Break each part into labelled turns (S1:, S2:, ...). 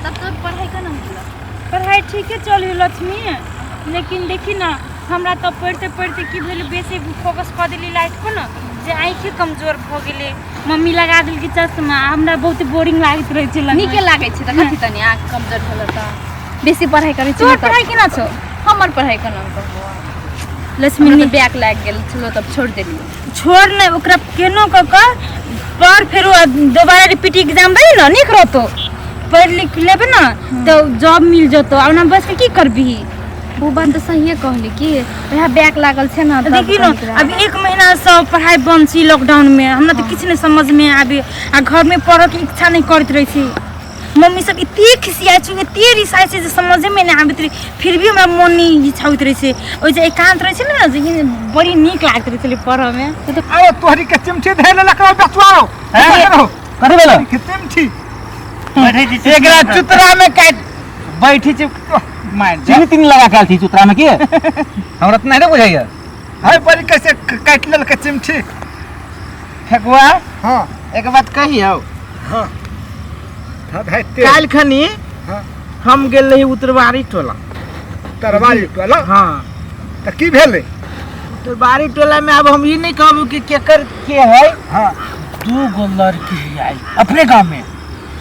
S1: तब तोर पढ़ाई केना गेलौ?
S2: पढ़ाई ठीके चल लक्ष्मी, लेकिन देखी ना हमरा तऽ पढ़िते पढ़िते की भेल, बेसी फोकस कऽ देली लाइट पर ने, जे आँखि कमजोर भऽ गेलै। मम्मी लगा देलकै चश्मा, हमरा बहुत बोरिंग लागैत रहै छै।
S1: नीके लागै छै तऽ कथी तनी आँख कमजोर भेल तऽ बेसी पढ़ाई करै छी।
S2: तोहर पढ़ाई केना छौ?
S1: हमर पढ़ाई केना कहबो
S2: लक्ष्मी,
S1: हमरा तऽ बैक लागि गेल छलो तब छोड़ि देलियै।
S2: छोड़ नहि, ओकरा केनो कऽ कऽ पढ़, फेरो दोबारा रिपीट एग्जाम दही ने, नीक रहतौ। पढ़ि लिख लेबै ने तऽ जॉब मिल जेतौ। आ ओना बस के की करबिही?
S1: ओ बात तऽ सहिए कहली कि वएह बैक लागल छै ने।
S2: तब देखी ने, अभी एक महीना से पढ़ाई बंद छी लॉकडाउन में, हमरा तऽ किछु नहि समझ में आबे आ घर में पढ़ऽ के इच्छा नहीं करैत रहै छी। मम्मी सब एते खिसियाइ छै, एते रिसाइ छै जे समझे में नहि आबैत रहै। फिर भी हमरा मन नहि इच्छा होइत रहै छै। ओहि जे एकांत रहै छै ने, जे बड़ी नीक लागैत रहै छलै पढ़ऽ में।
S3: अरे तोहरी के चिमटी धे लेलक रहो बेचुआ रहो।
S4: हैं? कथी भेलो?
S3: के चिमटी
S5: बैठै छी।
S4: एकरा चुतरा में काट बैठी छी मार
S5: चीनी तीनी लगा के आयल छी चुतरा में की? हमरा तऽ नहीं बुझाइया।
S3: है बड़ी कैसे काटि लेलक चिमटी।
S4: ठेकुआ।
S3: हाँ।
S4: एक बात कहियौ?
S3: हाँ।
S4: काल्हि खनी
S3: हाँ।
S4: हम गेल रही उत्तरवारी टोला।
S3: तरवारी टोला?
S4: हाँ।
S3: तऽ की भेलै?
S4: उत्तरवारी टोला में अब हम ई नहीं कहब कि केकर के है।
S3: हाँ।
S4: दू गो लड़की आई अपने गांव में।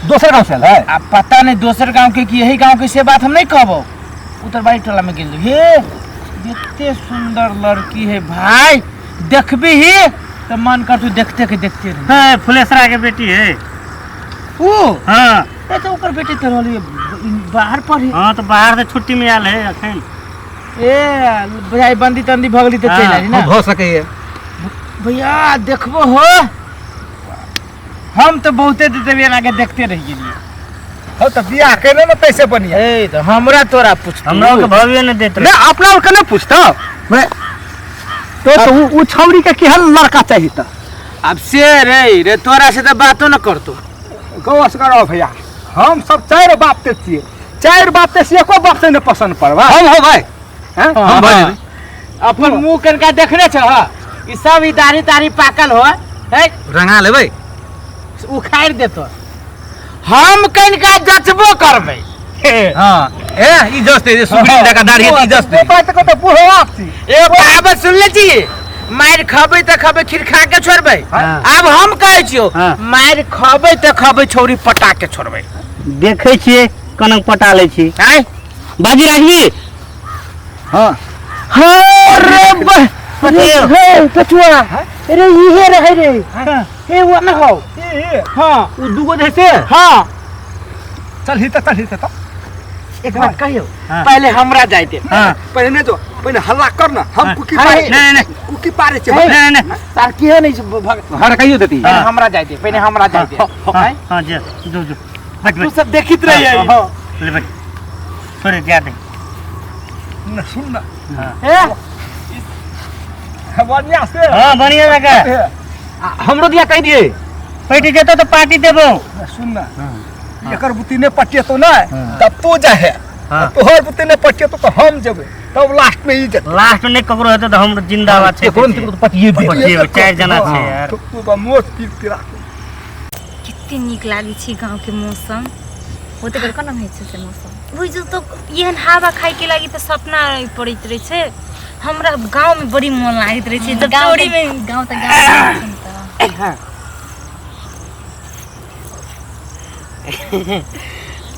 S5: दोसर गांव से आयल है?
S4: आ पता नहीं दोसर गांव के कि यही गांव के, से बात हम नहीं कहबो। उत्तरवारी टोला में गेल रही। हे एते सुंदर लड़की है भाई, देखबी ही तो मन कर तू देखते के देखते रही।
S5: है फुलेसरा के बेटी है
S4: ऊ?
S5: हाँ।
S4: ए तो ओकर बेटी तो रहली बाहर पढ़ी।
S5: हाँ तो बाहर से छुट्टी में आयल है अखन।
S4: ए भैया बंदी तंदी भगली तो चल आई ना।
S5: हो सके
S4: भैया देखबो हो, हम तो बहुते देते आगे देखते रह गेलिए।
S3: हो तो बियाह केने ने पैसे बनिया।
S4: ए तो हमरा तोरा पूछतो।
S5: हमरा के भविए ने देत।
S3: नहीं अपना और के नहीं पूछता मैं तो उ छौरी के केहन लड़का चाहिए त?
S4: अब से रे रे तोरा से तो बातो न करतो।
S3: गौस करो भैया, हम सब चार बाप ते छिए, चार बाप ते से एको बाप से नहीं पसंद पड़वा।
S5: हम हो भाई।
S3: हैं?
S5: हम भाई।
S4: अपन मुंह कनका देखने छ? ई सब ई दाढ़ी ताड़ी पाकल हो है,
S5: रंगा लेबै।
S4: उखाड़ देतो। हम कनका जचबो करबै।
S5: हाँ ए ई जस्ते जे सुगरी लगा दाढ़ी ई जस्ते।
S3: ओ बात को तो बूढ़ो बाप छी।
S4: ए कहावत सुनले छी, मारि खबै तऽ खबै खीर खा के छोड़बै।
S5: हाँ।
S4: आब हम कहै छियौ,
S5: हाँ।
S4: मारि खबै तऽ खबै छौरी पटा के छोड़बै।
S5: देखै छियै कनक पटा लै छी।
S4: आँय
S5: बाजी राखबी?
S3: हाँ।
S4: हाँ रे हे कछुआ अरे इहे रहे रे। हे वो न हो। हाँ।
S5: उ दूगो जे से?
S4: हाँ।
S3: चल ही त, चल ही त।
S4: एक बात कहियो?
S5: हाँ।
S4: पहले हमरा जाय दे।
S5: हाँ।
S3: पहले नहीं तो पहले हल्ला कर ना, हम
S5: हाँ।
S3: कुकी
S4: अरे,
S3: पारे।
S5: नहीं, नहीं।
S3: कुकी पारे छे।
S5: नहीं, नहीं, नहीं।
S4: तार की है नहीं भग
S5: हर कहियो देती।
S4: पहले हमरा जाय दे, पहले हमरा जाय दे।
S5: हाँ, हाँ, जे जो जो बैठ
S4: तू
S5: बैठ।
S4: सब देखित रहिए।
S5: हाँ। ले बैठ, थोड़े जा दे।
S3: न सुन ना।
S5: हाँ।
S4: ए
S3: बढ़िया से।
S5: हाँ बढ़िया लगा। हमरो दिया कह दिए पैटी जेतो तो पार्टी देबो।
S3: सुन ना, एकर बुद्धि नहीं पटिएतो ना तब तू जाहे।
S5: हाँ।
S3: तोहर बुद्धि नहीं पटिएतो तो हम जेबे, तब लास्ट में ई जेतै।
S5: लास्ट में नहीं ककरो हेतै तऽ हम जिंदाबाद छै।
S3: ककरो
S5: ने पटिए पटिए, चारि जना छै यार।
S3: तो तू बा मोस पी पी राख।
S2: कते नीक लागै छै गाँव के मौसम।
S1: ओते बेर केना होइ छै से मौसम?
S2: बुझू तो एहन हवा खाय के लागी तऽ सपना पड़ैत रहै छै। हमरा गाँव में बड़ी मन लागैत रहै छै जब चोरी में।
S1: गाँव तऽ गाँव छै ने तऽ।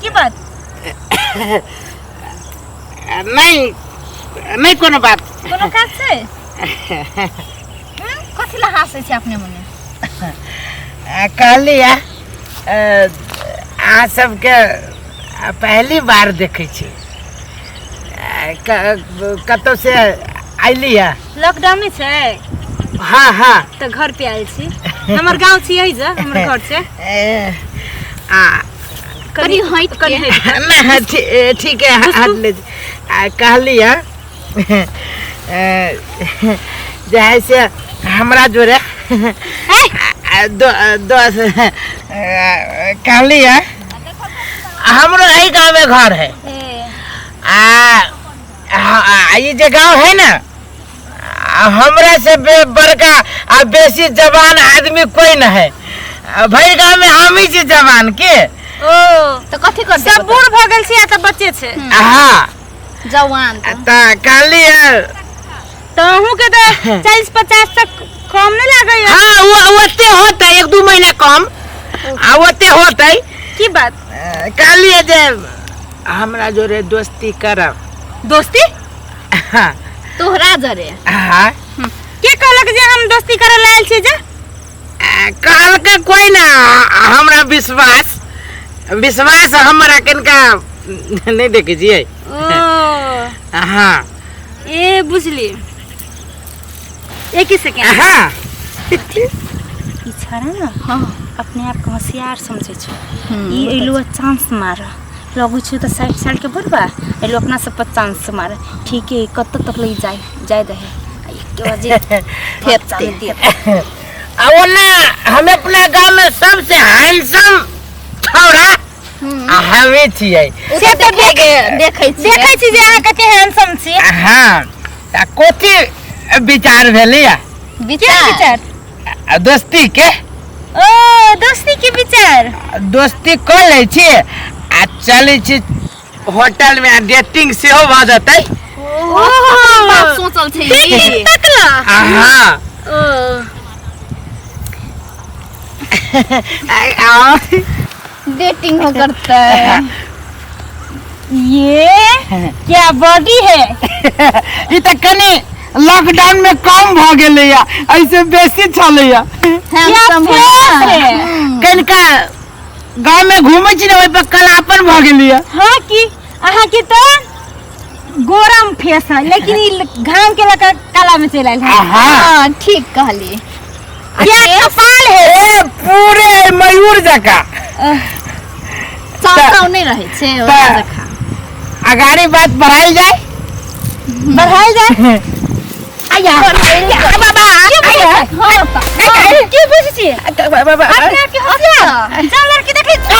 S2: की बात?
S4: नहीं नहीं कोनो बात।
S2: कोनो काज छै?
S1: कथी ला हँसै छै अपने मने?
S4: कहली अहाँ सबके पहली बार देखै छी, कतौ से अयली है?
S2: लॉकडाउन छै।
S4: हाँ हाँ।
S2: तऽ घर पे आयल छी, हमर गाँव छी यही जे हमर घर छै।
S4: आ
S1: कनी हटि के।
S2: कनी हटि के।
S4: ना ठीक है, हट ले। कहली है जे है से हमरा जोरे दोस। कहली है हमरो एही गाँव में घर है। आ ये जे गाँव है ना, हमरा से बड़का आ बेसी जवान आदमी कोई न है। भरि गाँव में हम ही छी जवान के।
S2: ओ
S1: तऽ कथी कर
S2: सब बूढ़ भऽ गेल छै आ तऽ बच्चे छै।
S4: हाँ।
S1: जवान।
S4: तऽ कहलियै
S2: तऽ अहूँ के तऽ 40-50 तक कम नहीं लागैया।
S4: हाँ, वो ओते होतै, 1-2 महीना कम आ ओते होतै।
S2: की बात?
S4: कहलियै जे हमरा जोरे दोस्ती करब।
S2: दोस्ती?
S4: हाँ।
S1: तोहरा जरे?
S4: हाँ।
S2: के कहलक जे हम दोस्ती करे ला आयल छी जे?
S4: कहलकै कोई ना, हमरा विश्वास विश्वास हमरा कनिका नहीं देखे छियै।
S2: ओ।
S4: हाँ।
S2: ए बुझली, एक ही सेकेंड।
S4: हाँ।
S2: ई छड़ा ना।
S1: हाँ।
S2: अपने आप के होशियार समझे छौ। ई एलो चांस मार लगै छौ तऽ 60 साल के बुढ़बा एलो अपना सब पर चांस मार। ठीक है, कत तक ले जाए जाए दहे एक बजे
S1: फेर
S2: चालू दिए।
S4: आ ओना हम अपना गांव में सबसे हैंडसम छौड़ा हमे छियै।
S1: से तऽ देखै छियै।
S2: देखै छी जे अहाँ कते हैंडसम छी।
S4: हाँ, तऽ कथी विचार भेलैया?
S1: विचार?
S2: विचार?
S4: दोस्ती के।
S2: ओ दोस्ती के विचार?
S4: दोस्ती कऽ लै छी आ चलै छी होटल में, आ डेटिंग सेहो भऽ जेतै।
S1: ओहो बात सोचल छै ई।
S2: तकला।
S4: हाँ।
S2: ओ
S1: डेटिंग हो करते।
S2: ये क्या बॉडी है।
S4: ई तऽ कनि लॉकडाउन में कम भऽ गेलैया, ऐसे बेसी छलैया।
S1: हैंडसम
S2: क्या
S1: है।
S2: फेस है।
S4: कनिका गाँव में घूमै छी ने, ओहि पर कलापन भऽ गेलैया।
S2: हाँ की अहाँ के तऽ गोरम फेस है, लेकिन ई घाम के लगा काला में चलि आयल है।
S4: हाँ।
S1: हाँ, ठीक कहली।
S2: क्या कपाल है।
S4: ए पूरे मयूर जकाँ।
S1: चाव नहीं रहे छे ओकरा जकाँ।
S4: अगाड़ी बात बढ़ाइल जाय।
S2: बढ़ाइल जाय।
S4: आया बाबा, आया।
S2: हाँ, की बुझै छी
S4: बाबा
S2: अपना के होशियार जा लड़की देखै छी।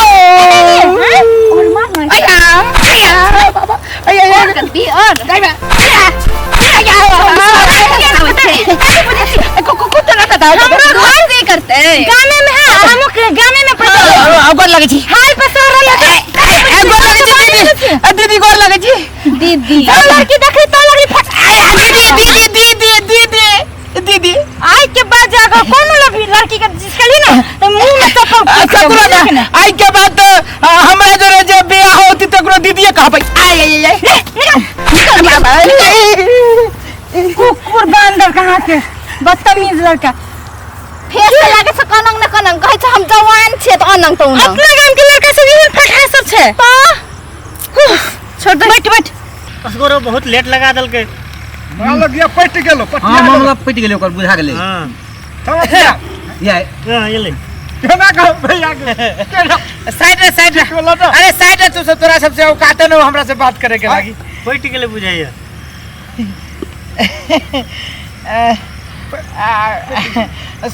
S1: और मार मार।
S4: आया आया बाबा, आया
S1: और करती और
S2: हमरो
S1: घर से करते
S2: गामे में है, हमो के गामे में पैसा
S4: गोर लगै छी।
S2: हाल पर सर लगे।
S4: गोर लगै छी दीदी, दीदी गोर लगै छी।
S1: दीदी
S2: जो लड़की देखै तो लड़की फट।
S4: दीदी दीदी दीदी दीदी दीदी
S2: आई के बाद जाकर कोनो लड़की लड़की के जिसकली ना तो मुंह में चप्पल
S4: ककरो ना आई के बाद हमरा जोरे जे बियाह होती तकरो दीदीए कहबै। आय आय आय
S2: कुकुर बांदर कहाँ के बदतमीज लड़का।
S1: फेर से लागे छै कनंग न कनंग कहै छै हम जवान छियै तऽ अनंग तऽ उनंग।
S2: अपना गाम के लड़का सब एहन फटहा सब छै।
S1: छोड़ दे।
S2: बैठ बैठ।
S6: असगरो बहुत लेट लगा देलकै।
S3: मामला गया पटि गेलो।
S5: हाँ, मामला पटि गेलै, ओकर बुझा गेलै।
S6: हाँ।
S3: समझ
S5: या
S6: हाँ, एलै।
S3: केना कहब भैया के? केना?
S4: साइड रे, साइड रे। अरे साइड रे, तू सब तोरा सबसे औकात न हो हमरा से बात करे के लागी।
S6: पटि गेलै बुझाइया।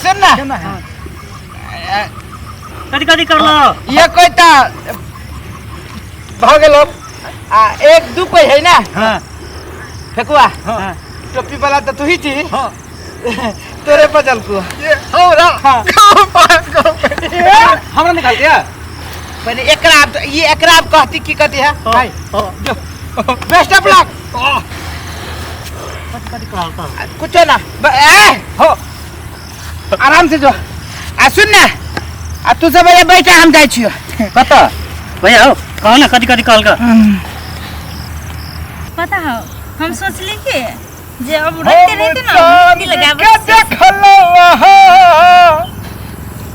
S4: सुन ना।
S6: कथी कथी करलो?
S4: ये कोई ता भऽ गेलो आ 1-2 कोई है ना।
S6: हाँ।
S4: फेकुआ।
S6: हाँ।
S4: टोपी वाला तो तू ही छी।
S3: हाँ।
S4: तोरे बजल को।
S3: ये हमरा।
S4: हाँ।
S5: हमरा निकाल दिया।
S4: पहले एकरा ये एकरा आप कहती की कहती है?
S6: हाँ।
S4: भाई।
S6: हाँ।
S4: जो। Best of luck.
S6: कथी कथी कहलको?
S4: कुछ ना। ए, हो। आराम से जो। आ सुन ना। आ तू सब एने बैठा, हम जाइ छियो।
S5: कतऽ?
S6: भैया हो, कहो ना कथी कथी कहलको?
S2: पता हो, हम सोचली कि जे अब रहते रहते ना
S3: चांद
S2: मुक्ति लगाबै
S3: के
S2: छी।
S3: देखलौ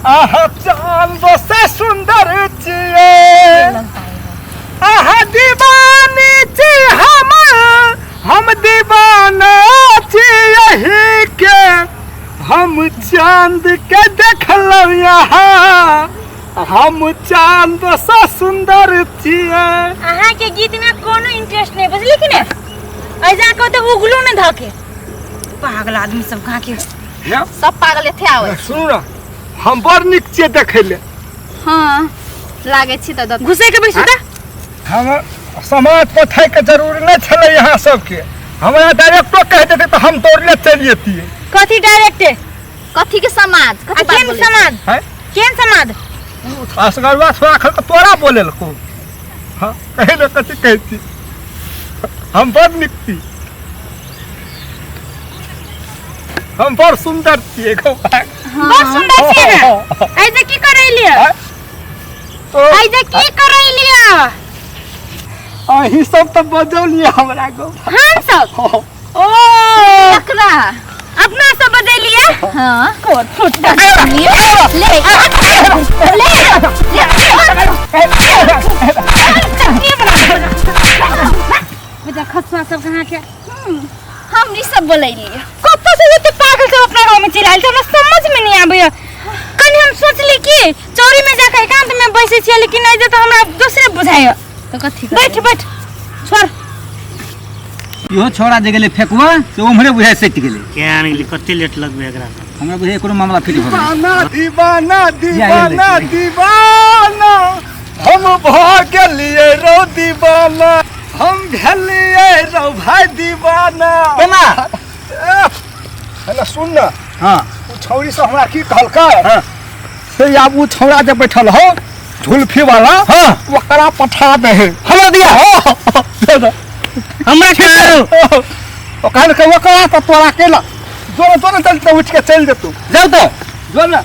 S3: अहाँ, चांद से सुंदर छियै, अहाँ दीवानी छी, हम दीवाना छी यही के, हम चांद के देखलौ यहाँ, हम चांद से सुंदर छियै।
S2: अहाँ के गीत में कोनो इंटरेस्ट नहीं, बुझली कि ने? ऐसा कहो तो उगलो न धके। पागल आदमी सब कहाँ के
S1: सब पागल एथे आवे।
S3: सुनू ना, हम बड़ नीक छियै देखै ले।
S1: हाँ, लागै छी तऽ
S2: घुसै के बैसू तऽ।
S3: हम समाज पठाइ के जरूरी नहि छलै यहाँ सबके, हमरा डायरेक्टो कहि देतै तऽ हम दौड़ले चलि जैतियै।
S2: कथी डायरेक्ट?
S1: कथी के समाज? कथी
S2: आ
S1: बात
S2: केहन
S1: बोलै छी?
S2: समाज?
S3: हैं?
S2: केहन समाज?
S3: असगरुआ छोड़ा खल तोरा बोलेलको। हाँ कहे ना कथी कहै छी, हम बड़ नीक छी, हम बड़ सुंदर छियै गौ।
S2: बड़ सुंदर छियै ने? ऐसे की करै लिअ?
S3: तो
S2: ऐसे की करै लिअ?
S3: अहीं सब तऽ बजौलियै हमरा गौ।
S2: हम सब? ओ
S1: एकरा
S2: अपना सब बजैलियै?
S1: हाँ
S2: कोट फुट
S1: ले ले ले।
S2: बेटा खसुआ सब कहाँ के
S1: हमनी सब बोलैलियै।
S2: कतऽ से एते पागल सब अपना गाँव में चलि आयल छै, हमरा समझ में नहीं आबैया। कनि हम सोचली कि चौरी में जाके एकांत में बैसै छियै, लेकिन एहि जे तऽ हमरा दोसरे बुझाइया।
S1: तऽ कथी
S2: बैठ बैठ छोड़।
S5: इहो छोड़ा जे गेलै फेकुआ से उम्हरे बुझाइ सटि गेलै।
S6: केना गेलै, कते लेट लगबै एकरा?
S5: हमरा बुझाइ कोनो मामला फिट भऽ गेलै।
S3: दीवाना दीवाना दीवाना दीवाना हम भऽ गेलियै रौ दीवाना, हम भेलियै रौ भाई दीवाना।
S5: केना?
S3: हेलो सुन ना।
S5: हाँ।
S3: ओ छौड़ी से हमरा की कहलकै?
S5: हाँ।
S3: से आब ओ छौड़ा जे बैठल हो झुल्फी वाला,
S5: हाँ,
S3: ओकरा पठा दे है।
S5: हमरा दिया?
S3: हाँ।
S6: हमरा करू
S3: ओ कहलकै ओकरा तऽ तोरा केला जोरे जोरे चलते उठ के चलि जेतौ।
S5: जाउ तऽ
S3: जो ना,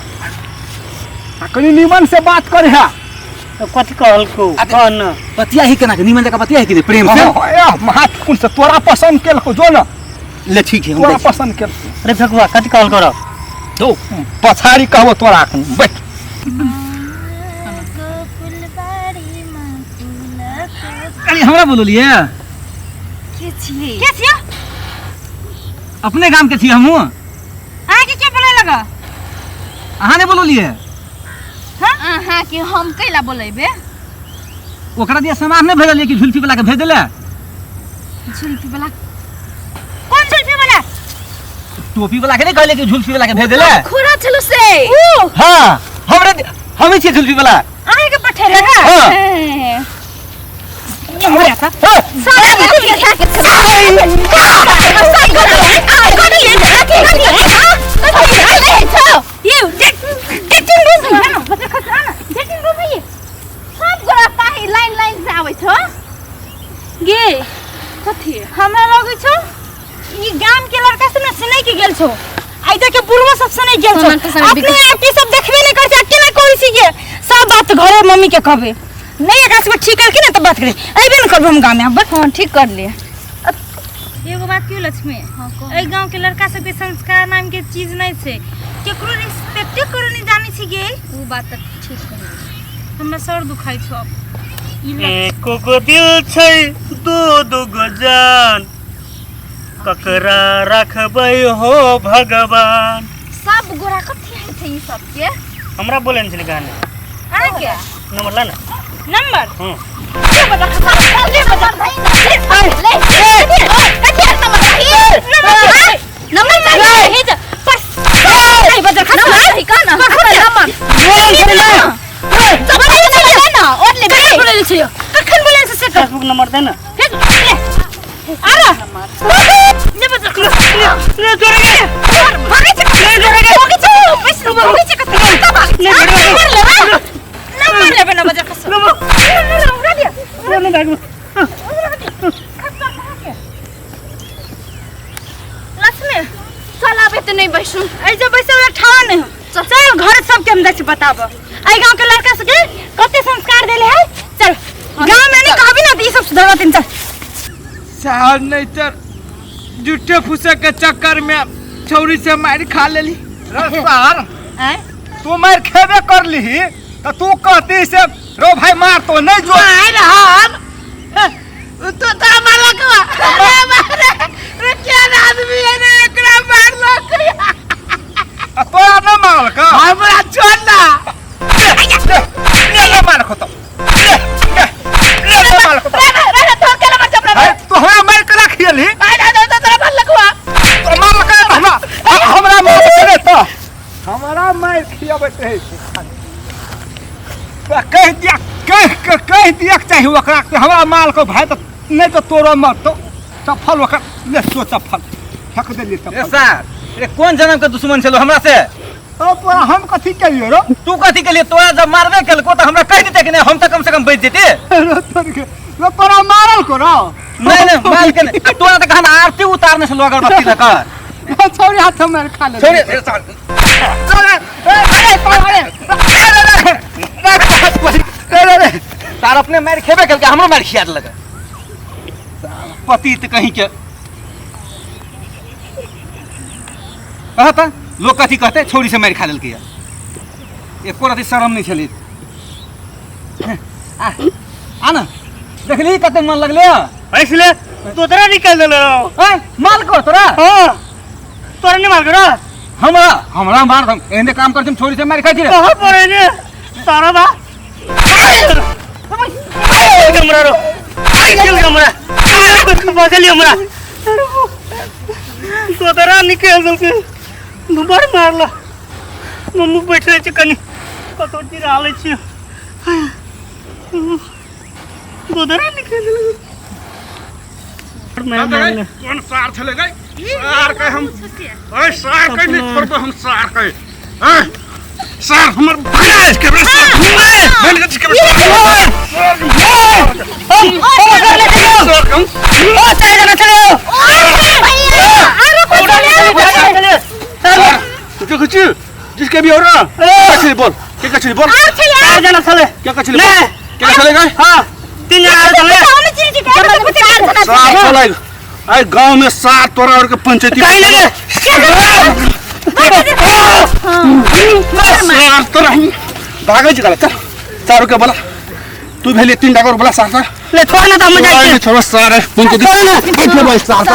S3: आ कनि नीमन से बात कर है।
S6: तो कथी कहलकौ? कह न।
S5: बतिया ही केना के नीमन जकाँ बतिया ही कि प्रेम से?
S3: हाथ कुन से तोरा पसंद केलको, जो ना।
S5: ले ठीक है, हम
S3: तोरा
S5: जाइ छी।
S3: पसंद केलको।
S6: अरे फेकुआ कथी कहलकौ रौ?
S3: तो पछाड़ी कहबो तोरा अखन बैठ।
S5: अरे हमरा बोललियै?
S1: के छियै?
S2: के छियै?
S5: अपने गाम के छियै हमहूँ।
S2: अहाँके के बोलै लगा?
S5: अहाँ नहि बोललियै?
S1: अहाँ के हम कैला बोलेबे?
S5: ओकरा दिया सामान नहि भेजलियै कि झुलफी वाला के भेज देले?
S1: झुलफी वाला?
S2: कोन झुलफी वाला?
S5: टोपी वाला के नहीं कहले कि झुलफी वाला के भेज देले?
S1: खुरा छलो से।
S5: हाँ, हमरे हमें छियै झुलफी वाला।
S2: अहाँ के पठेले का?
S5: हाँ।
S2: हमरा का
S1: सारा के के
S2: ये डेटिंग रूम है ना, बच्चा खसा ना, डेटिंग रूम है ये।
S1: सब गोरा पाही लाइन लाइन से आबै छौ।
S2: गे
S1: कथी?
S2: हमरा लगै छौ ई गाम के लड़का सब ने सुनै के गेल छौ, आइ तक के बुढ़वा सब सुनै गेल छौ।
S1: सामान के सामान
S2: अपने आप ई सब देखबे नहीं करै छै, केना करै छी गे? सब बात घरे मम्मी के कहबे नहीं, एकरा सबके ठीक करके ना तब बात करे अइबे न करबो हम गाम में। अब
S1: हाँ ठीक कर लिए।
S2: एगो बात क्यों लक्ष्मी, एहि गांव के लड़का सबके संस्कार नाम के चीज नहीं छै, केकरो रिस्पेक्टे करो नहीं जानै छी गे।
S1: उ बात त ठीक कहली।
S2: हमरा सर दुखाइ छौ अब। ई
S6: एको गो दिल छै दू दू गो जान, ककरा रखबै हो भगवान।
S1: सब गोरा कथी है छै ई सब के?
S6: हमरा बोले ने छलै गाने।
S2: अहाँ के
S6: नंबर ला ना।
S2: नंबर?
S6: हम्म।
S1: ले बता खसा ले बता भाई ले ले कथी है नंबर? नंबर चाहिए
S2: हे जा बस नहीं बदल खसा
S1: नंबर चाहिए का ना? नंबर
S2: बोल
S1: सब ना और ले
S2: कखन बोले छियो? कखन बोले से कर
S6: फेसबुक नंबर दे ना।
S2: ले अरे ले बदल
S6: ले जोरे गे
S2: भागे छै ले जोरे गे भागे छै बस भागे छै कत
S6: ले जोरे गे
S2: नंबर लेबे नंबर लेबे ना बदल खसा
S6: नंबर
S2: नंबर उड़ा दिया
S6: ले भागो।
S2: लक्ष्मी
S1: चल आबे त नहीं बैसू।
S2: ऐ जे बैसे वाला ठाव नहीं हो। चल घर सबके हम जाइ छी बताब। एहि गांव के लड़का सबके कते संस्कार देले है। चल गांव में नहीं कहबी ना त ई सब सुधरतिन। चल
S4: साहब नहीं तर झूठे फूसे के चक्कर में छौरी से मार खा लेली।
S3: रस्तार
S2: आय
S3: तू मार खेबे कर लीही त तू कहती से रो भाई मार तो नहीं जो
S4: मार हम तो तोरा मारलक अरे मारे रे क्या आदमी है रे एकरा मारलक।
S3: आ तोरा न मारलक?
S4: हमरा छोड़ ना।
S3: ले ले मार खतो ले ले ले मार खतो।
S1: रे तोर के नंबर चपरा
S3: अरे तू हमरा मार के रखियली।
S1: अरे तो तोरा मारलक हुआ।
S3: तो मारलक त हमरा हमरा मार के तो हमरा मार खियाबैत रहै छै। तो कह दिया कह कह दिया चाही ओकरा कि हमरा माल को भाई त नहीं तो तोरो मरतो। चप्पल ओकर ले सो चप्पल फेंक देलियै
S5: ए
S3: चप्पल।
S5: सार, रे कोन जन्म के दुश्मन छलो हमरा से?
S3: ओ तोरा हम कथी कहियो रो
S5: तू कथी के लिए तोरा जब मारबे केलको त हमरा कहि देते कि नहीं हम त कम से कम बच जेते
S3: रो तोर के रो तोरा मारल को रो
S5: नहीं नहीं मार के नहीं तोरा त कहन आरती उतारने से लोग अगरबत्ती लकर
S3: छोरी हाथ मार खा ले
S5: छोड़े तार अपने मार खेबे केलकै हमरो मार खिया देलक पति त कहीं के कहता लोग कथी कहते छोरी से मार खा लेलकै एको रति शरम नहीं छलै आ आ ना देखली कते मन लगले
S6: ऐसले तोतरा निकाल देलो
S5: ए माल को तोरा
S6: हां तोरा नहीं मार करो
S5: हमरा हमरा मार हम एहने काम करते छोरी से मार खाइ छी रे
S6: कहाँ पर है सारा बा हमरा रो हमरा बगल हमरा तोतरा निकाल देलकै बड़ मारला मम्मी बैठले छै कनि कतौ चिरा लै छियै तोतरा निकाल देलकै
S3: कोन सार छलै गई सार के हम ओए सार के नहीं छोड़बो हम सार के ए सार हमर भैंस के बे सार भैंस के बे
S4: ओ चार जना चले
S3: क्या कछि जिसके भी हो रहा क्या बोल क्या कछि बोल
S6: चार जना छले
S3: क्या कछि बोल क्या चलेगा
S6: हां तीन जना छले
S3: सार चले आइ गांव में सार तोरा और के पंचायती
S6: काहे लगे
S3: सार तोरा भागै छी चल चारू के बोला तू भेली तीन डाकर बोला सार
S6: ले छोड़ ना त हम जाइ
S3: छोड़ सार पंचायती
S6: छोड़ ना।
S3: बैठ सार